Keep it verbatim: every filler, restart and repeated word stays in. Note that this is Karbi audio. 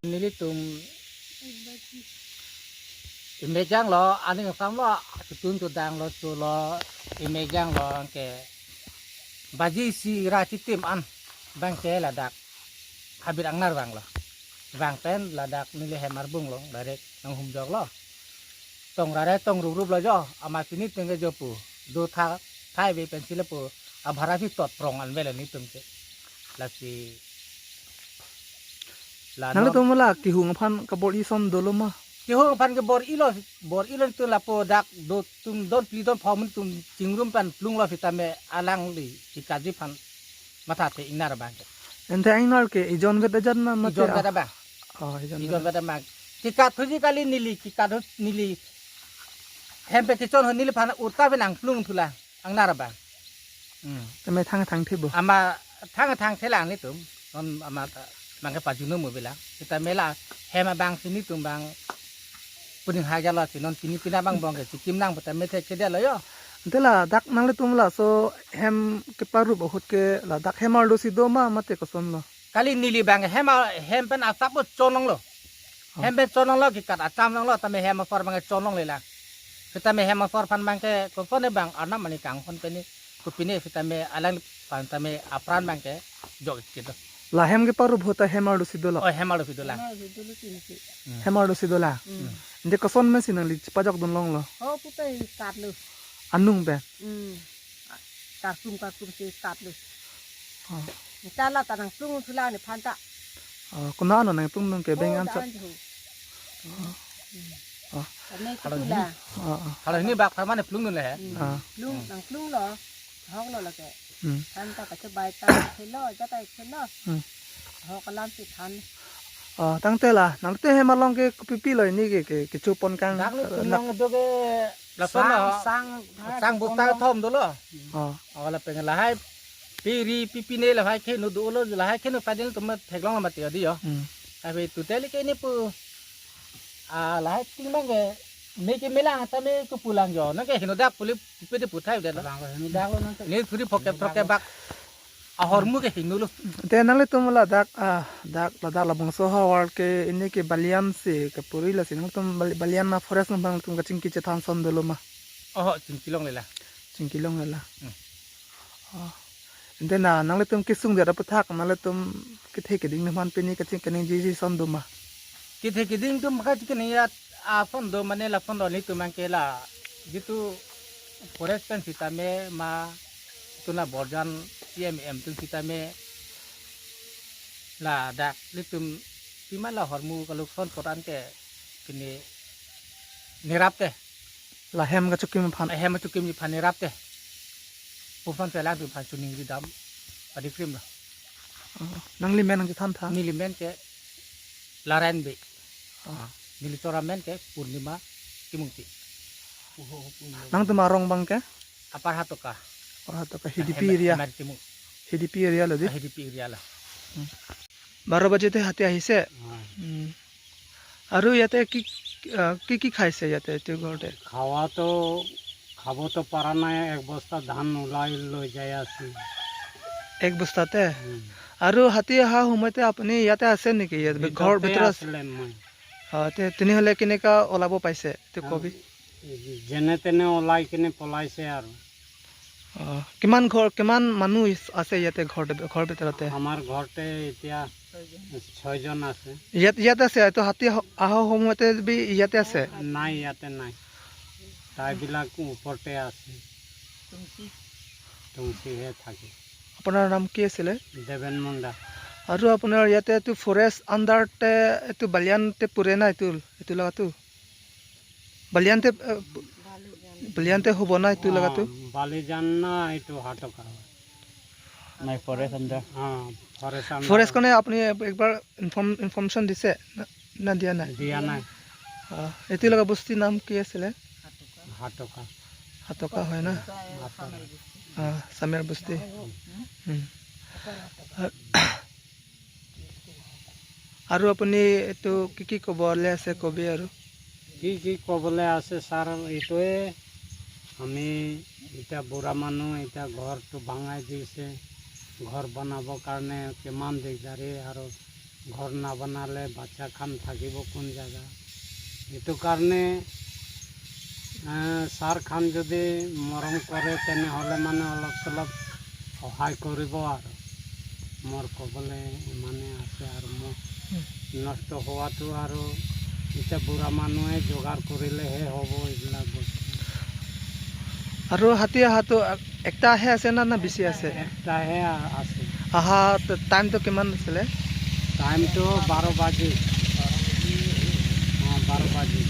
Nelitum imejang lo, aning sam lo, chutun chudang lo, chulo, imejang lo, anke baji isi ra chitim an abangke ladak habit angnar vanglo. Vang pen ladak neli hem arbung lo, direct nanghumjok lo. Tong rare tong ruprup lo jo, amat pini tengke jo pu. Do tha, thai ve pensi lapu, abhara si tot prong an velo nelitum ke. Lasi la non. Nanglitum la kehung aphan kabor-i ason dolo ma? Kehung aphan ke bor-ilo, bor-ilo nelitum lapu dak do tum don phli don pho mun tum chingrum pen plung lo sitame alangli kekatji aphan matha te ingnar abangke. Ante ingnar ke ejon vet ajat ma mate? Ejon vet abang. Oh, ejon vet. Ejon vet abang. Kekat thuji kali neli, kekat thu neli. Hem pen kechon ho neliphan urta pen nangplung thulang. Angnar abang. Hmm. Tame thang thang thebo. Amat thang thang thelang nelitum. Non amat, ah, abangke pajunum mo bilang. Sitame la hem abang si nelitum abang puning haja lo si non pini pina abang bong ke chikim nang putame thekthedetlo jo. Ante ladak nanglitum laso hem keparup ahut ke ladak hem arlo si do ma mate koson lo? Kali neli abang hem a-, hem pen asap bo chonlong lo. Oh. Hem pen chonlong lo, kekat acham long lo, tame hem asor abang chonlong le la. Sitame hem asor aphan abangke koson abang arnam mani kanghon peni, kopine sitame alangphan tame apran abangke jok kito. La hem keparup ahut ta hem arlo si do lo? Oh, hem arlo si do la. Hem arlo si do lo, sini si. Hmm. Hem arlo si do la? Hmm. Ante koson pen si nangli chepajok dun long lo? Oh, putai kat lo. Anung pen? Hmm. Karkum karkum si kat lo. Oh. Neta la ta nangplung thulang neliphan ta. Oh, konat non nangplung nung ke beng. Oh, ansat. Dan jo. Oh. Hmm. Oh. Kami halo ketula. Oh, oh. Halo hini bak permane plung dun le he. Hmm. Ah. Plung, hmm, nangplung lo. Hok lo lake. Hmm. Than ta kachebai ta khelo, ja ta khelo. Hmm. Hok alam si than. Oh, tangte la, nangte hem along ke kopipi lo hini ke, ke, kechopon kang. Dak lo, eh, tum na- nang do ke lason sang, lo, sang, sang bukta thom dolo. Oh. Oh, lapen lahai piri pipine lahai kheno dolo, lahai kheno padin tum theklong mati adi jo. Hmm. Tapi tuteli ke ini pu, ah, lahai ting abangke me ke melang tame kepulang jo. Nang ke heno dak puli pipe de puthai udah lo. Abang heno dak lo nang ke. Ini thuri poke poke bak. Ahormu ke hingno lo. Te nanglitum ladak, ah, dak, ladak labangso havar ke ini ke balian si kepuri lasi nangtum bal-, balian ma forest nangtum kachingki chethan ason dolo ma? Oh, chingki longle la. Chingki longle la. Hmm. Oh. Ante na, nanglitum kesung jara puthak, nanglitum kethe keding atum aphan pini kachingki nangji ason do ma? Kethe keding atum kachingki nangji ason do mane lason do nelitum abangke la. Jitu forest pen sitame ma tuna borjan P M M atum sitame ladak nelitum pima la hormu kaluk son potan ke kini nirap te. La hem kachokim aphan. Hem kachokim aphan nirap te. Puphan pelang atum aphan choningri dam padi krim lo. Oh, nangli men nangchethan tha? Neli men ke Laran Bey. Oh. Ah, neli chora men ke Purnima Timungpi. Nangtum arong abangke? Apar Hatoka. Apar Hatoka, Hidipi area. Hemar Timung. Hidipi area lo di? Ah, Hidipi area lo. Hmm. বাৰ বাজেতে হাতী আহিছে। হয়। উম। আৰু ইয়াতে কি, আহ, কি কি খাইছে ইয়াতে এইটো ঘৰতে? খাৱাতো, খাবতো পৰা নাই, এক বস্তা ধান ওলাই লৈ যাই আছে। এক বস্তাতে? উম। আৰু হাতী অহা সময়তে আপুনি ইয়াতে আছে নেকি? ইয়াত ভিতৰতে ঘৰ ভিতৰত আছে? আছিলে মই। অ, তে-, তেনেহ'লে কেনেকা ওলাব পাইছে? তে কবি। যেনে তেনে ওলাই কিনে পলাইছে আৰু। অ, কিমান ঘৰ, কিমান মানুহ ইস-, আছে ইয়াতে ঘৰ, ঘৰ ভিতৰতে? আমাৰ ঘৰতে এতিয়া ছয়জন আছে। ইয়াত, ইয়াত আছে, এইটো হাতী আহ-, অহা সময়তে বি ইয়াতে আছে? নাই, ইয়াতে নাই। তাইবিলাক ওপৰতে আছে। টুংচিহে থাকে। আপোনাৰ নাম কি আছিলে? দেৱেন মুণ্ডা। আৰু আপোনাৰ ইয়াতে এইটো ফৰেষ্ট আণ্ডাৰতে এইটো বালিয়ানতে পৰে না এইটো, এইটো লগাটো? বালিয়ানতে, এ, বালিয়ানতে হ'ব না এইটো লগাটো? অ, বালিজান না এইটো হাটকা। নাই, ফৰেষ্ট আণ্ডাৰ। অ, ফৰেষ্ট আণ্ডাৰ। ফৰেষ্ট কাৰণে আপুনি এক-, একবাৰ ইনফৰ্ম-, ইনফৰ্মেশ্যন দিছে না, না দিয়া নাই? দিয়া নাই। অ, এইটো লগা বস্তিৰ নাম কি আছিলে? হাটকা। হাটকা হয় না? হাটকা। অ, চামেৰ বস্তি। উম। আৰু আপুনি এইটো কি কি ক'বলৈ আছে কবি আৰু? কি কি ক'বলৈ আছে ছাৰ, এইটোৱে আমি এতিয়া বুঢ়া মানুহ, এতিয়া ঘৰটো ভাঙাই দিছে। ঘৰ বনাবৰ কাৰণে কিমান দিগদাৰী, আৰু ঘৰ নবনালে বাচ্চা খান থাকিব কোন জেগা? এইটো কাৰণে, আহ, ছাৰ খান যদি মৰম কৰে, তেনেহ'লে মানে অলপ চলপ সহায় কৰিব আৰু। মোৰ ক'বলৈ ইমানে আছে আৰু। মোৰ নষ্ট হোৱাটো আৰু এতিয়া বুঢ়া মানুহে যোগাৰ কৰিলেহে হ'ব এইবিলাক বস্তু। আৰু হাতী অহাটো একটা হে আছে না, না বেছি আছে? একটাহে আ-, আছে। অহা ট-, টাইমটো কিমান আছিলে? টাইমটো বাৰ বাজি। অ, বাৰ বাজি।